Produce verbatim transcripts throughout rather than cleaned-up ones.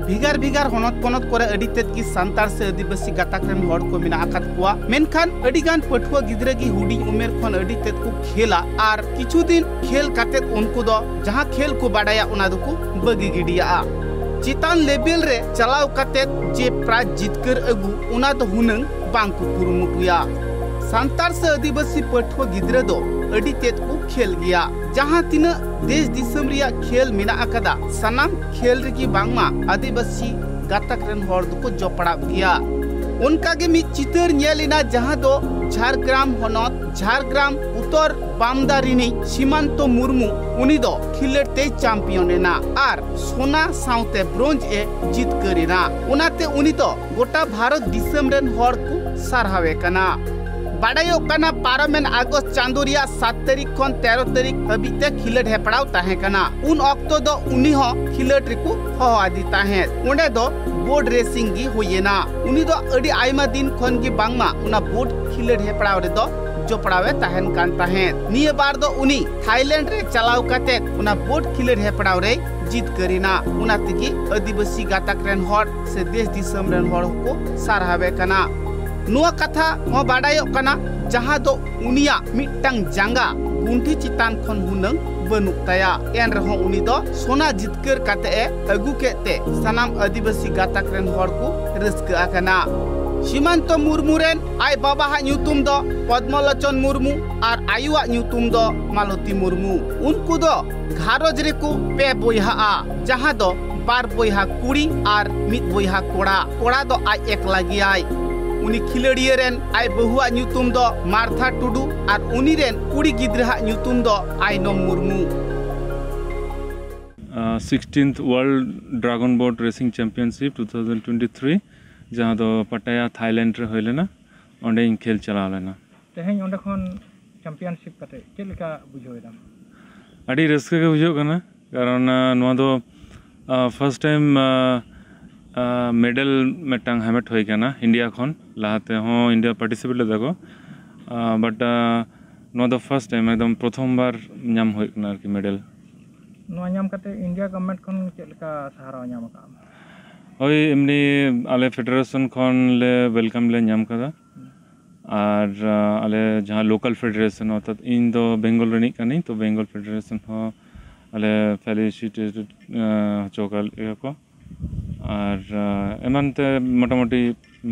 ᱵᱷᱮᱜᱟᱨ ᱵᱷᱮᱜᱟᱨ ᱦᱚᱱᱚᱛ ᱯᱚᱱᱚᱛ ᱠᱚᱨᱮ ᱟᱹᱰᱤ ᱛᱮᱫ ᱜᱮ ᱥᱟᱱᱛᱟᱲ ᱥᱮ ᱟᱹᱫᱤᱵᱟᱹᱥᱤ ᱜᱟᱛᱟᱠ ᱨᱮᱱ ᱦᱚᱲ ᱠᱚ ᱢᱮᱱᱟᱜ ᱟᱠᱟᱫ ᱠᱚᱣᱟ, ᱢᱮᱱᱠᱷᱟᱱ ᱟᱹᱰᱤ ᱜᱟᱱ ᱯᱟᱹᱴᱷᱩᱣᱟᱹ ᱜᱤᱫᱽᱨᱟᱹ ᱜᱮ ᱦᱩᱰᱤᱧ ᱩᱢᱮᱨ ᱠᱷᱚᱱ ᱟᱹᱰᱤ ᱛᱮᱫ ᱠᱚ ᱠᱷᱮᱞᱟ ᱟᱨ ᱠᱤᱪᱷᱩ ᱫᱤᱱ ᱠᱷᱮᱞ ᱠᱟᱛᱮᱫ ᱩᱱᱠᱩ ᱫᱚ ᱡᱟᱦᱟᱸ ᱠᱷᱮᱞ ᱠᱚ ᱵᱟᱰᱟᱭᱟ ᱚᱱᱟ ᱫᱚᱠᱚ ᱵᱟᱹᱜᱤ ᱜᱤᱰᱤᱭᱟᱜᱼᱟ᱾ ᱪᱮᱛᱟᱱ ᱞᱮᱵᱮᱞ ᱨᱮ ᱪᱟᱞᱟᱣ ᱠᱟᱛᱮᱫ ᱡᱮ ᱯᱨᱟᱭᱤᱡᱽ ᱡᱤᱛᱠᱟᱹᱨ ᱟᱹᱜᱩ ᱚᱱᱟ ᱫᱚ ᱦᱩᱱᱟᱹᱝ ᱵᱟᱝ ᱠᱚ ᱠᱩᱨᱩᱢᱩᱴᱩᱭᱟ᱾ ᱥᱟᱱᱛᱟᱲ ᱥᱮ ᱟᱹᱫᱤᱵᱟᱹᱥᱤ ᱯᱟᱹᱴᱷᱩᱣᱟᱹ ᱜᱤᱫᱽᱨᱟᱹ ᱫᱚ ᱟᱹᱰᱤ ᱛᱮᱫ ᱠᱚ ᱠᱷᱮᱞ ᱜᱮᱭᱟ᱾ ᱡᱟᱦᱟᱸ ᱛᱤᱱᱟᱹᱜ ᱫᱮᱥ ᱫᱤᱥᱚᱢ ᱨᱮᱭᱟᱜ ᱠᱷᱮᱞ ᱢᱮᱱᱟᱜ ᱟᱠᱟᱫᱟ, ᱥᱟᱱᱟᱢ ᱠᱷᱮᱞ ᱨᱮᱜᱮ ᱵᱟᱝᱢᱟ ᱟᱹᱫᱤᱵᱟᱹᱥᱤ ᱜᱟᱛᱟᱠ ᱨᱮᱱ ᱦᱚᱲ ᱫᱚᱠᱚ ᱡᱚᱯᱲᱟᱣ ᱜᱮᱭᱟ᱾ ᱚᱱᱠᱟ ᱜᱮ ᱢᱤᱫ ᱪᱤᱛᱟᱹᱨ ᱧᱮᱞ ᱮᱱᱟ, ᱡᱟᱦᱟᱸ ᱫᱚ ᱡᱷᱟᱲᱜᱨᱟᱢ ᱦᱚᱱᱚᱛ ᱡᱷᱟᱲᱜᱨᱟᱢ ᱩᱛᱚᱨ ᱵᱟᱢᱫᱟ ᱨᱤᱱᱤᱡ ᱥᱤᱢᱟᱱᱛᱚ ᱢᱩᱨᱢᱩ, ᱩᱱᱤ ᱫᱚ ᱠᱷᱮᱞᱳᱰ ᱛᱮᱭ ᱪᱟᱢᱯᱤᱭᱚᱱ ᱮᱱᱟ ᱟᱨ ᱥᱳᱱᱟ ᱥᱟᱶᱛᱮ ᱵᱨᱳᱧᱡᱽ ᱮ ᱡᱤᱛᱠᱟᱹᱨ ᱮᱱᱟ᱾ ᱚᱱᱟᱛᱮ ᱩᱱᱤ ᱫᱚ ᱜᱚᱴᱟ ᱵᱷᱟᱨᱚᱛ ᱫᱤᱥᱚᱢ ᱨᱮᱱ ᱦᱚᱲ ᱠᱚ ᱥᱟᱨᱦᱟᱣᱮ ᱠᱟᱱᱟ᱾ ᱵᱟᱰᱟᱭᱚᱜ ᱠᱟᱱᱟ, ᱯᱟᱨᱚᱢᱮᱱ ᱟᱜᱚᱥᱴ ᱪᱟᱸᱫᱳ ᱨᱮᱭᱟᱜ ᱥᱟᱛ ᱛᱟᱹᱨᱤᱠᱷ ᱠᱷᱚᱱ ᱛᱮᱨᱚ ᱛᱟᱹᱨᱤᱠᱷ ᱦᱟᱹᱵᱤᱡ ᱛᱮ ᱠᱷᱮᱞᱳᱰ ᱦᱮᱯᱲᱟᱣ ᱛᱟᱦᱮᱸ ᱠᱟᱱᱟ᱾ ᱩᱱ ᱚᱠᱛᱚ ᱫᱚ ᱩᱱᱤ ᱦᱚᱸ ᱠᱷᱮᱞᱳᱰ ᱨᱮᱠᱚ ᱦᱚᱦᱚ ᱟᱫᱮ ᱛᱟᱦᱮᱸᱫ᱾ ᱚᱸᱰᱮ ᱫᱚ ᱵᱳᱴ ᱨᱮᱥᱤᱝ ᱜᱮ ᱦᱩᱭ ᱮᱱᱟ᱾ ᱩᱱᱤ ᱫᱚ ᱟᱹᱰᱤ ᱟᱭᱢᱟ ᱫᱤᱱ ᱠᱷᱚᱱ ᱜᱮ ᱵᱟᱝᱢᱟ ᱚᱱᱟ ᱵᱳᱴ ᱠᱷᱮᱞᱳᱰ ᱦᱮᱯᱲᱟᱣ ᱨᱮᱫᱚ ᱡᱚᱯᱲᱟᱣ ᱮ ᱛᱟᱦᱮᱱ ᱠᱟᱱ ᱛᱟᱦᱮᱸᱫ᱾ ᱱᱤᱭᱟᱹ ᱵᱟᱨ ᱫᱚ ᱩᱱᱤ ᱛᱷᱟᱭᱞᱮᱱᱰ ᱨᱮ ᱪᱟᱞᱟᱣ ᱠᱟᱛᱮ ᱚᱱᱟ ᱵᱳᱴ ᱠᱷᱮᱞᱳᱰ ᱦᱮᱯᱲᱟᱣ ᱨᱮᱭ ᱡᱤᱛᱠᱟᱹᱨ ᱮᱱᱟ᱾ ᱚᱱᱟ ᱛᱮᱜᱮ ᱟᱹᱫᱤᱵᱟᱹᱥᱤ ᱜᱟᱛᱟᱠ ᱨᱮᱱ ᱦᱚᱲ ᱥᱮ ᱫᱮᱥ ᱫᱤᱥᱚᱢ ᱨᱮᱱ ᱦᱚᱲ ᱦᱚᱸᱠᱚ ᱥᱟᱨᱦᱟᱣᱮ ᱠᱟᱱᱟ᱾ ᱱᱚᱣᱟ ᱠᱟᱛᱷᱟ ᱦᱚᱸ ᱵᱟᱰᱟᱭᱚᱜ ᱠᱟᱱᱟ, ᱡᱟᱦᱟᱸ ᱫᱚ ᱩᱱᱤᱭᱟᱜ ᱢᱤᱫᱴᱟᱝ ᱡᱟᱸᱜᱟ ᱜᱩᱱᱴᱷᱤ ᱪᱮᱛᱟᱱ ᱠᱷᱚᱱ ᱦᱩᱱᱟᱹᱝ ᱵᱟᱹᱱᱩᱜ ᱛᱟᱭᱟ᱾ ᱮᱱ ᱨᱮᱦᱚᱸ ᱩᱱᱤ ᱫᱚ ᱥᱳᱱᱟ ᱡᱤᱛᱠᱟᱹᱨ ᱠᱟᱛᱮ ᱮ ᱟᱹᱜᱩ ᱠᱮᱫ ᱛᱮ ᱥᱟᱱᱟᱢ ᱟᱹᱫᱤᱵᱟᱹᱥᱤ ᱜᱟᱛᱟᱠ ᱨᱮᱱ ᱦᱚᱲ ᱠᱚ ᱨᱟᱹᱥᱠᱟᱹ ᱟᱠᱟᱱᱟ᱾ ᱥᱤᱢᱟᱱᱛᱚ ᱢᱩᱨᱢᱩ ᱨᱮᱱ ᱟᱡ ᱵᱟᱵᱟᱣᱟᱜ ᱧᱩᱛᱩᱢ ᱫᱚ ᱯᱚᱫᱢᱚᱞᱳᱪᱚᱱ ᱢᱩᱨᱢᱩ ᱟᱨ ᱟᱭᱳᱣᱟᱜ ᱧᱩᱛᱩᱢ ᱫᱚ ᱢᱟᱞᱚᱛᱤ ᱢᱩᱨᱢᱩ᱾ ᱩᱱᱠᱩ ᱫᱚ ᱜᱷᱟᱨᱚᱸᱡᱽ ᱨᱮᱠᱚ ᱯᱮ ᱵᱚᱭᱦᱟᱜᱼᱟ, ᱡᱟᱦᱟᱸ ᱫᱚ ᱵᱟᱨ ᱵᱚᱭᱦᱟ ᱠᱩᱲᱤ ᱟᱨ ᱢᱤᱫ ᱵᱚᱭᱦᱟ ᱠᱚᱲᱟ᱾ ᱠᱚᱲᱟ ᱫᱚ ᱟᱡ ᱮᱠᱞᱟ ᱜᱮᱭᱟᱭ᱾ ᱩᱱᱤ ᱠᱷᱤᱞᱟᱹᱲᱤᱭᱟᱹ ᱨᱮᱱ ᱟᱡ ᱵᱟᱹᱦᱩᱣᱟᱜ ᱧᱩᱛᱩᱢ ᱫᱚ ᱢᱟᱨᱛᱷᱟ ᱴᱩᱰᱩ ᱟᱨ ᱩᱱᱤ ᱨᱮᱱ ᱠᱩᱲᱤ ᱜᱤᱫᱽᱨᱟᱹᱣᱟᱜ ᱧᱩᱛᱩᱢ ᱫᱚ ᱟᱭᱱᱚᱢ ᱢᱩᱨᱢᱩ᱾ Sixteenth world dragon boat racing championship two thousand twenty three, ᱡᱟᱦᱟᱸ ᱫᱚ ᱯᱟᱴᱟᱭᱟ, ᱛᱷᱟᱭᱞᱮᱱᱰ ᱨᱮ ᱦᱩᱭ ᱞᱮᱱᱟ, ᱚᱸᱰᱮᱧ ᱠᱷᱮᱞ ᱪᱟᱞᱟᱣ ᱞᱮᱱᱟ᱾ ᱛᱮᱦᱮᱧ ᱚᱸᱰᱮ ᱠᱷᱚᱱ ᱪᱟᱢᱯᱤᱭᱟᱱᱥᱤᱯ ᱠᱟᱛᱮ ᱪᱮᱫ ᱞᱮᱠᱟ ᱵᱩᱡᱷᱟᱹᱣ ᱮᱫᱟᱢ? ᱟᱹᱰᱤ ᱨᱟᱹᱥᱠᱟᱹ ᱜᱮ ᱵᱩᱡᱷᱟᱹᱜ ᱠᱟᱱᱟ, ᱠᱟᱨᱚᱱ ᱱᱚᱣᱟ ᱫᱚ ᱯᱷᱟᱥᱴ ᱴᱟᱭᱤᱢ ᱢᱮᱰᱮᱞ ᱢᱤᱫᱴᱟᱝ ᱦᱟᱢᱮᱴ ᱦᱩᱭ ᱠᱟᱱᱟ ᱤᱱᱰᱤᱭᱟ ᱠᱷᱚᱱ᱾ ᱞᱟᱦᱟ ᱛᱮᱦᱚᱸ ᱤᱱᱰᱤᱭᱟ ᱯᱟᱨᱴᱤᱥᱤᱯᱮᱴ ᱞᱮᱫᱟ ᱠᱚ, ᱵᱟᱴ ᱱᱚᱣᱟ ᱫᱚ ᱯᱷᱟᱥᱴ ᱴᱟᱭᱤᱢ, ᱮᱠᱫᱚᱢ ᱯᱨᱚᱛᱷᱚᱢ ᱵᱟᱨ ᱧᱟᱢ ᱦᱩᱭᱩᱜ ᱠᱟᱱᱟ ᱟᱨᱠᱤ ᱢᱮᱰᱮᱞ᱾ ᱱᱚᱣᱟ ᱧᱟᱢ ᱠᱟᱛᱮ ᱤᱱᱰᱤᱭᱟ ᱜᱚᱵᱷᱢᱮᱱᱴ ᱠᱷᱚᱱ ᱪᱮᱫ ᱞᱮᱠᱟ ᱥᱟᱦᱟᱨᱟ ᱧᱟᱢ ᱟᱠᱟᱫ ᱟᱢ? ᱦᱳᱭ, ᱮᱢᱱᱤ ᱟᱞᱮ ᱯᱷᱮᱰᱟᱨᱮᱥᱚᱱ ᱠᱷᱚᱱ ᱞᱮ ᱳᱭᱮᱞᱠᱟᱢ ᱞᱮ ᱧᱟᱢ ᱠᱟᱫᱟ᱾ ᱟᱨ ᱟᱞᱮ ᱡᱟᱦᱟᱸ ᱞᱳᱠᱟᱞ ᱯᱷᱮᱰᱟᱨᱮᱥᱚᱱ, ᱚᱨᱛᱷᱟᱛ ᱤᱧ ᱫᱚ ᱵᱮᱝᱜᱚᱞ ᱨᱤᱱᱤᱡ ᱠᱟᱹᱱᱟᱹᱧ, ᱛᱚ ᱵᱮᱝᱜᱚᱞ ᱯᱷᱮᱰᱟᱨᱮᱥᱚᱱ ᱦᱚᱸ ᱟᱞᱮ ᱯᱷᱮᱞᱤᱥᱤᱴᱮᱴ ᱦᱚᱪᱚ ᱟᱠᱟᱫ ᱞᱮᱭᱟ ᱠᱚ᱾ ᱟᱨ ᱮᱢᱟᱱ ᱛᱮ ᱢᱚᱴᱟᱢᱩᱴᱤ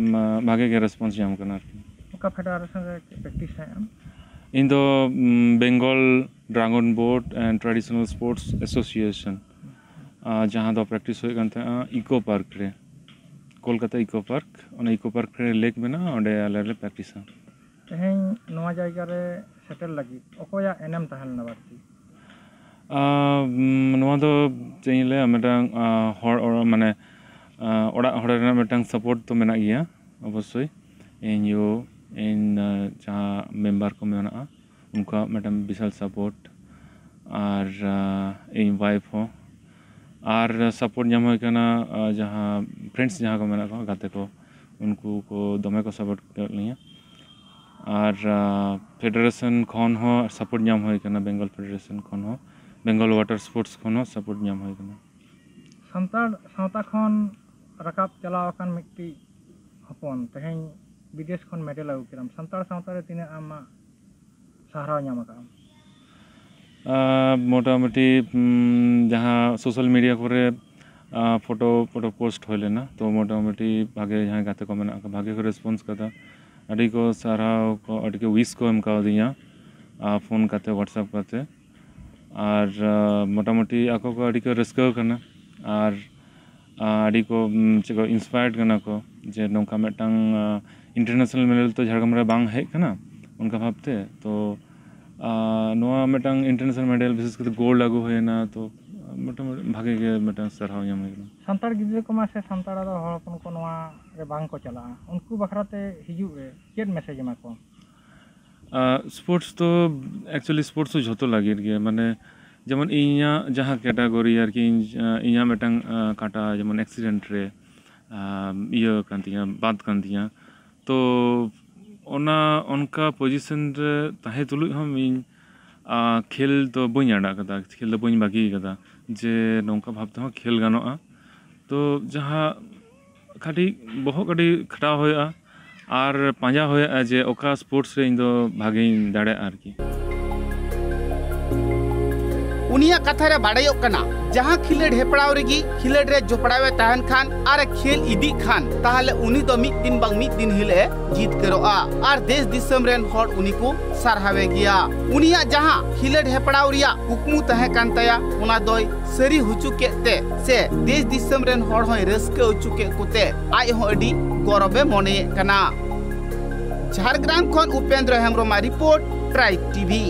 ᱵᱷᱟᱜᱮ ᱜᱮ ᱨᱮᱥᱯᱚᱱᱥ ᱧᱟᱢ ᱠᱟᱱᱟ ᱟᱨᱠᱤ᱾ ᱚᱠᱟ ᱯᱷᱮᱰᱟᱨᱮᱥᱚᱱ ᱨᱮ ᱯᱨᱮᱠᱴᱤᱥ ᱛᱟᱦᱮᱸᱫ ᱟᱢ? ᱤᱧ ᱫᱚ Bengal dragon boat and traditional sports association, ᱡᱟᱦᱟᱸ ᱫᱚ ᱯᱨᱮᱠᱴᱤᱥ ᱦᱩᱭᱩᱜ ᱠᱟᱱ ᱛᱟᱦᱮᱸᱫᱼᱟ ᱤᱠᱳ ᱯᱟᱨᱠ ᱨᱮ, ᱠᱳᱞᱠᱟᱛᱟ ᱤᱠᱳ ᱯᱟᱨᱠ᱾ ᱚᱱᱟ ᱤᱠᱳ ᱯᱟᱨᱠ ᱨᱮ ᱞᱮᱠ ᱢᱮᱱᱟᱜᱼᱟ, ᱚᱸᱰᱮ ᱟᱞᱮ ᱞᱮ ᱯᱨᱮᱠᱴᱤᱥᱟ᱾ ᱛᱮᱦᱮᱧ ᱱᱚᱣᱟ ᱡᱟᱭᱜᱟ ᱨᱮ ᱥᱮᱴᱮᱨ ᱞᱟᱹᱜᱤᱫ ᱚᱠᱚᱭᱟᱜ ᱮᱱᱮᱢ ᱛᱟᱦᱮᱸ ᱞᱮᱱᱟ ᱵᱟᱹᱲᱛᱤ? ᱱᱚᱣᱟ ᱫᱚ ᱪᱮᱫ ᱤᱧ ᱞᱟᱹᱭᱟ, ᱢᱤᱫᱴᱟᱝ ᱦᱚᱲ ᱢᱟᱱᱮ ᱚᱲᱟᱜ ᱦᱚᱲ ᱨᱮᱱᱟᱜ ᱢᱤᱫᱴᱟᱝ ᱥᱟᱯᱳᱨᱴ ᱫᱚ ᱢᱮᱱᱟᱜ ᱜᱮᱭᱟ ᱚᱵᱚᱥᱥᱳᱭ᱾ ᱤᱧ ᱭᱳ, ᱤᱧ ᱡᱟᱦᱟᱸ ᱢᱮᱢᱵᱟᱨ ᱠᱚ ᱢᱮᱱᱟᱜᱼᱟ, ᱩᱱᱠᱩᱣᱟᱜ ᱢᱤᱫᱴᱟᱝ ᱵᱤᱥᱟᱞ ᱥᱟᱯᱳᱨᱴ, ᱟᱨ ᱤᱧ ᱣᱟᱭᱤᱯᱷ ᱦᱚᱸ᱾ ᱟᱨ ᱥᱟᱯᱳᱨᱴ ᱧᱟᱢ ᱦᱩᱭ ᱠᱟᱱᱟ ᱡᱟᱦᱟᱸ ᱯᱷᱨᱮᱱᱰᱥ ᱡᱟᱦᱟᱸ ᱠᱚ ᱢᱮᱱᱟᱜ ᱠᱚᱣᱟ, ᱜᱟᱛᱮ ᱠᱚ, ᱩᱱᱠᱩ ᱠᱚ ᱫᱚᱢᱮ ᱠᱚ ᱥᱟᱯᱳᱨᱴ ᱠᱟᱜ ᱞᱤᱧᱟ᱾ ᱟᱨ ᱯᱷᱮᱰᱟᱨᱮᱥᱚᱱ ᱠᱷᱚᱱ ᱦᱚᱸ ᱥᱟᱯᱳᱨᱴ ᱧᱟᱢ ᱦᱩᱭ ᱠᱟᱱᱟ, ᱵᱮᱝᱜᱚᱞ ᱯᱷᱮᱰᱟᱨᱮᱥᱚᱱ ᱠᱷᱚᱱ ᱦᱚᱸ, ᱵᱮᱝᱜᱚᱞ ᱣᱟᱴᱟᱨ ᱥᱯᱳᱨᱴᱥ ᱠᱷᱚᱱ ᱦᱚᱸ ᱥᱟᱯᱳᱨᱴ ᱧᱟᱢ ᱦᱩᱭ ᱠᱟᱱᱟ᱾ ᱥᱟᱱᱛᱟᱲ ᱥᱟᱶᱛᱟ ᱠᱷᱚᱱ ᱨᱟᱠᱟᱵ ᱪᱟᱞᱟᱣ ᱟᱠᱟᱱ ᱢᱤᱫᱴᱤᱡ ᱦᱚᱯᱚᱱ, ᱛᱮᱦᱮᱧ ᱵᱤᱫᱮᱥ ᱠᱷᱚᱱ ᱢᱮᱰᱮᱞ ᱟᱹᱜᱩ ᱠᱮᱫᱟᱢ, ᱥᱟᱱᱛᱟᱲ ᱥᱟᱶᱛᱟ ᱨᱮ ᱛᱤᱱᱟᱹᱜ ᱟᱢᱟᱜ ᱥᱟᱨᱦᱟᱣ ᱧᱟᱢ ᱟᱠᱟᱫ ᱟᱢ? ᱢᱳᱴᱟᱢᱩᱴᱤ ᱡᱟᱦᱟᱸ ᱥᱳᱥᱟᱞ ᱢᱤᱰᱤᱭᱟ ᱠᱚᱨᱮ ᱯᱷᱳᱴᱳ ᱯᱷᱳᱴᱳ ᱯᱳᱥᱴ ᱦᱩᱭ ᱞᱮᱱᱟ, ᱛᱚ ᱢᱳᱴᱟᱢᱩᱴᱤ ᱵᱷᱟᱜᱮ ᱡᱟᱦᱟᱸᱭ ᱜᱟᱛᱮ ᱠᱚ ᱢᱮᱱᱟᱜ ᱠᱚᱣᱟ, ᱵᱷᱟᱜᱮ ᱠᱚ ᱨᱮᱥᱯᱚᱱᱥ ᱠᱟᱫᱟ, ᱟᱹᱰᱤ ᱠᱚ ᱥᱟᱨᱦᱟᱣ ᱠᱚ, ᱟᱹᱰᱤ ᱠᱚ ᱩᱭᱤᱥ ᱠᱚ ᱮᱢ ᱠᱟᱣᱫᱤᱧᱟ ᱯᱷᱳᱱ ᱠᱟᱛᱮ, ᱣᱟᱴᱥᱮᱯ ᱠᱟᱛᱮ᱾ ᱟᱨ ᱢᱳᱴᱟᱢᱩᱴᱤ ᱟᱠᱚ ᱠᱚ ᱟᱹᱰᱤ ᱠᱚ ᱨᱟᱹᱥᱠᱟᱹ ᱠᱟᱱᱟ᱾ ᱟᱨ ᱟᱹᱰᱤ ᱠᱚ ᱪᱮᱫ ᱠᱚ ᱤᱱᱥᱯᱟᱭᱟᱨᱰ ᱠᱟᱱᱟ ᱠᱚ ᱡᱮ ᱱᱚᱝᱠᱟ ᱢᱤᱫᱴᱟᱝ ᱤᱱᱴᱟᱨᱱᱮᱥᱱᱟᱞ ᱢᱮᱰᱮᱞ ᱛᱚ ᱡᱷᱟᱲᱜᱨᱟᱢ ᱨᱮ ᱵᱟᱝ ᱦᱮᱡ ᱠᱟᱱᱟ ᱚᱱᱠᱟ ᱵᱷᱟᱵᱛᱮ᱾ ᱛᱚ ᱱᱚᱣᱟ ᱢᱤᱫᱴᱟᱝ ᱤᱱᱴᱟᱨᱱᱮᱥᱱᱟᱞ ᱢᱮᱰᱮᱞ, ᱵᱤᱥᱮᱥ ᱠᱟᱛᱮ ᱜᱳᱞᱰ ᱟᱹᱜᱩ ᱦᱩᱭᱮᱱᱟ, ᱛᱚ ᱢᱳᱴᱟᱢᱩᱴᱤ ᱵᱷᱟᱜᱮ ᱜᱮ ᱢᱤᱫᱴᱟᱝ ᱥᱟᱨᱦᱟᱣ ᱧᱟᱢ ᱦᱩᱭ ᱠᱟᱱᱟ᱾ ᱥᱟᱱᱛᱟᱲ ᱜᱤᱫᱽᱨᱟᱹ ᱠᱚᱢᱟ ᱥᱮ ᱥᱟᱱᱛᱟᱲ ᱟᱫᱚ ᱦᱚᱲ ᱦᱚᱯᱚᱱ ᱠᱚ ᱱᱚᱣᱟ ᱨᱮ ᱵᱟᱝ ᱠᱚ ᱪᱟᱞᱟᱜᱼᱟ, ᱩᱱᱠᱩ ᱵᱟᱠᱷᱨᱟ ᱛᱮ ᱦᱤᱡᱩᱜ ᱨᱮ ᱪᱮᱫ ᱢᱮᱥᱮᱡᱽ ᱮᱢᱟ ᱠᱚᱣᱟ? ᱥᱯᱳᱨᱴᱥ ᱫᱚ, ᱮᱠᱪᱩᱭᱮᱞᱤ ᱥᱯᱳᱨᱴᱥ ᱫᱚ ᱡᱷᱚᱛᱚ ᱞᱟᱹᱜᱤᱫ ᱜᱮ, ᱢᱟᱱᱮ ᱡᱮᱢᱚᱱ ᱤᱧᱟᱹᱜ ᱡᱟᱦᱟᱸ ᱠᱮᱴᱟᱜᱚᱨᱤ ᱟᱨᱠᱤ, ᱤᱧ, ᱤᱧᱟᱹᱜ ᱢᱤᱫᱴᱟᱝ ᱠᱟᱴᱟ ᱡᱮᱢᱚᱱ ᱮᱠᱥᱤᱰᱮᱱᱴ ᱨᱮ ᱤᱭᱟᱹ ᱠᱟᱱ ᱛᱤᱧᱟᱹ, ᱵᱟᱫ ᱠᱟᱱ ᱛᱤᱧᱟᱹ, ᱛᱚ ᱚᱱᱟ ᱚᱱᱠᱟ ᱯᱚᱡᱤᱥᱚᱱ ᱨᱮ ᱛᱟᱦᱮᱸ ᱛᱩᱞᱩᱡ ᱦᱚᱸ ᱤᱧ ᱠᱷᱮᱞ ᱫᱚ ᱵᱟᱹᱧ ᱟᱲᱟᱜ ᱠᱟᱫᱟ, ᱠᱷᱮᱞ ᱫᱚ ᱵᱟᱹᱧ ᱵᱟᱹᱜᱤ ᱠᱟᱫᱟ, ᱡᱮ ᱱᱚᱝᱠᱟ ᱵᱷᱟᱵ ᱛᱮᱦᱚᱸ ᱠᱷᱮᱞ ᱜᱟᱱᱚᱜᱼᱟ᱾ ᱛᱚ ᱡᱟᱦᱟᱸ ᱠᱟᱹᱴᱤᱡ ᱵᱚᱦᱚᱜ ᱠᱟᱹᱴᱤᱡ ᱠᱷᱟᱴᱟᱣ ᱦᱩᱭᱩᱜᱼᱟ ᱟᱨ ᱯᱟᱸᱡᱟ ᱦᱩᱭᱩᱜᱼᱟ ᱡᱮ ᱚᱠᱟ ᱥᱯᱳᱨᱴᱥ ᱨᱮ ᱤᱧ ᱫᱚ ᱵᱷᱟᱜᱮᱧ ᱫᱟᱲᱮᱭᱟᱜᱼᱟ ᱟᱨᱠᱤ᱾ ᱩᱱᱤᱭᱟᱜ ᱠᱟᱛᱷᱟ ᱨᱮ ᱵᱟᱰᱟᱭᱚᱜ ᱠᱟᱱᱟ, ᱡᱟᱦᱟᱸ ᱠᱷᱤᱞᱟᱹᱰ ᱦᱮᱯᱲᱟᱣ ᱨᱮᱜᱮ ᱠᱷᱤᱞᱟᱹᱰ ᱨᱮ ᱡᱚᱯᱲᱟᱣ ᱮ ᱛᱟᱦᱮᱱ ᱠᱷᱟᱱ ᱟᱨ ᱮ ᱠᱷᱮᱞ ᱤᱫᱤᱜ ᱠᱷᱟᱱ, ᱛᱟᱦᱞᱮ ᱩᱱᱤ ᱫᱚ ᱢᱤᱫ ᱫᱤᱱ ᱵᱟᱝ ᱢᱤᱫ ᱫᱤᱱ ᱦᱤᱞᱳᱜ ᱮ ᱡᱤᱛᱠᱟᱹᱨᱚᱜᱼᱟ ᱟᱨ ᱫᱮᱥ ᱫᱤᱥᱚᱢ ᱨᱮᱱ ᱦᱚᱲ ᱩᱱᱤ ᱠᱚ ᱥᱟᱨᱦᱟᱣᱮ ᱜᱮᱭᱟ᱾ ᱩᱱᱤᱭᱟᱜ ᱡᱟᱦᱟᱸ ᱠᱷᱤᱞᱟᱹᱰ ᱦᱮᱯᱲᱟᱣ ᱨᱮᱭᱟᱜ ᱠᱩᱠᱢᱩ ᱛᱟᱦᱮᱸ ᱠᱟᱱ ᱛᱟᱭᱟ, ᱚᱱᱟ ᱫᱚᱭ ᱥᱟᱹᱨᱤ ᱦᱚᱪᱚ ᱠᱮᱫ ᱛᱮ ᱥᱮ ᱫᱮᱥ ᱫᱤᱥᱚᱢ ᱨᱮᱱ ᱦᱚᱲ ᱦᱚᱸᱭ ᱨᱟᱹᱥᱠᱟᱹ ᱦᱚᱪᱚ ᱠᱮᱫ ᱠᱚᱛᱮ ᱟᱡ ᱦᱚᱸ ᱟᱹᱰᱤ ᱜᱚᱨᱚᱵᱮ ᱢᱚᱱᱮᱭᱮᱫ ᱠᱟᱱᱟ᱾ ᱡᱷᱟᱲᱜᱨᱟᱢ ᱠᱷᱚᱱ ᱩᱯᱮᱱᱫᱨᱚ ᱦᱮᱢᱵᱨᱚᱢᱟᱜ ᱨᱤᱯᱳᱨᱴ, ᱴᱨᱟᱭᱤᱵᱽ ᱴᱤᱵᱷᱤ᱾